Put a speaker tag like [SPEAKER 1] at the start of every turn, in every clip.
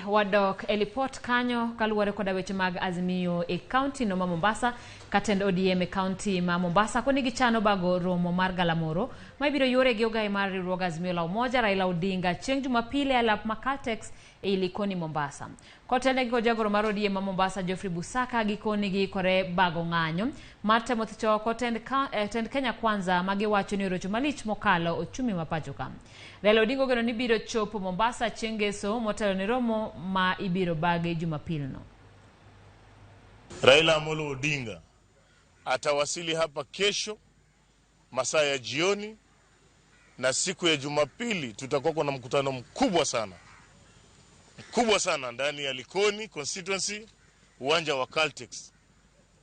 [SPEAKER 1] Wadok e lipot kanyo kaluwore koda weche mag Azimio e kaunti no ma Mombasa. Katend ODM e kaunti ma Mombasa koni gichano bago romo mar galamoro ma ibiro yore gi ogai mar riwruog Azimio la Umoja Raila Odinga chieng' Jumapil e alap ma Caltex ei Likoni, Mombasa. Kotelnegi kod jagoro mar ODM ma Mombasa Geoffrey Busaka, gikoni giikore bago ng'anyo mar temo thicho oko tend Kenya Kwanza ma giwacho ni orocho malich mokalo ochumi ma pacho ka. Raila Odinga ogeno ni biro chopo Mombasa chieng' Ngeso motelo ne romo ma ibiro bagi Jumapil no.
[SPEAKER 2] Raila Amolo Odinga atawasili hapa kesho masaa ya jioni, na siku ya Jumapili tutakuwa na mkutano mkubwa sana, mkubwa sana ndani ya Likoni constituency, uwanja wa Caltex.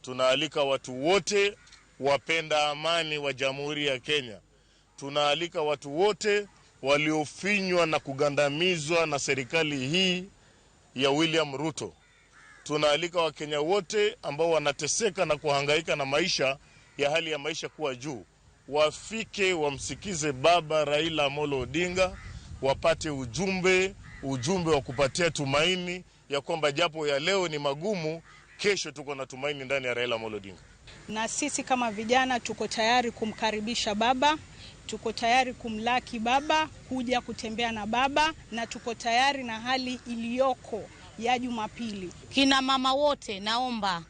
[SPEAKER 2] Tunaalika watu wote wapenda amani wa Jamhuri ya Kenya. Tunaalika watu wote waliofinywa na kugandamizwa na serikali hii ya William Ruto. Tunaalika Wakenya wote ambao wanateseka na kuhangaika na maisha ya hali ya maisha kuwa juu, wafike wamsikize Baba Raila Amolo Odinga, wapate ujumbe, ujumbe wa kupatia tumaini ya kwamba japo ya leo ni magumu, kesho tuko na tumaini ndani ya Raila Amolo Odinga.
[SPEAKER 3] Na sisi kama vijana tuko tayari kumkaribisha baba, tuko tayari kumlaki baba, kuja kutembea na baba, na tuko tayari na hali iliyoko ya Jumapili.
[SPEAKER 4] Kina mama wote, naomba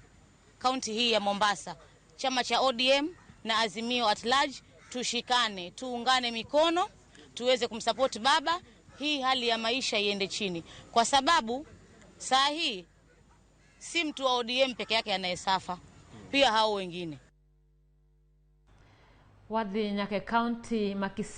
[SPEAKER 4] kaunti hii ya Mombasa, chama cha ODM na Azimio at large, tushikane, tuungane mikono, tuweze kumsupport baba, hii hali ya maisha iende chini, kwa sababu saa hii si mtu wa ODM peke yake anayesafa, pia hao wengine.
[SPEAKER 1] Wadhi nyaka e kaunti ma Kisii.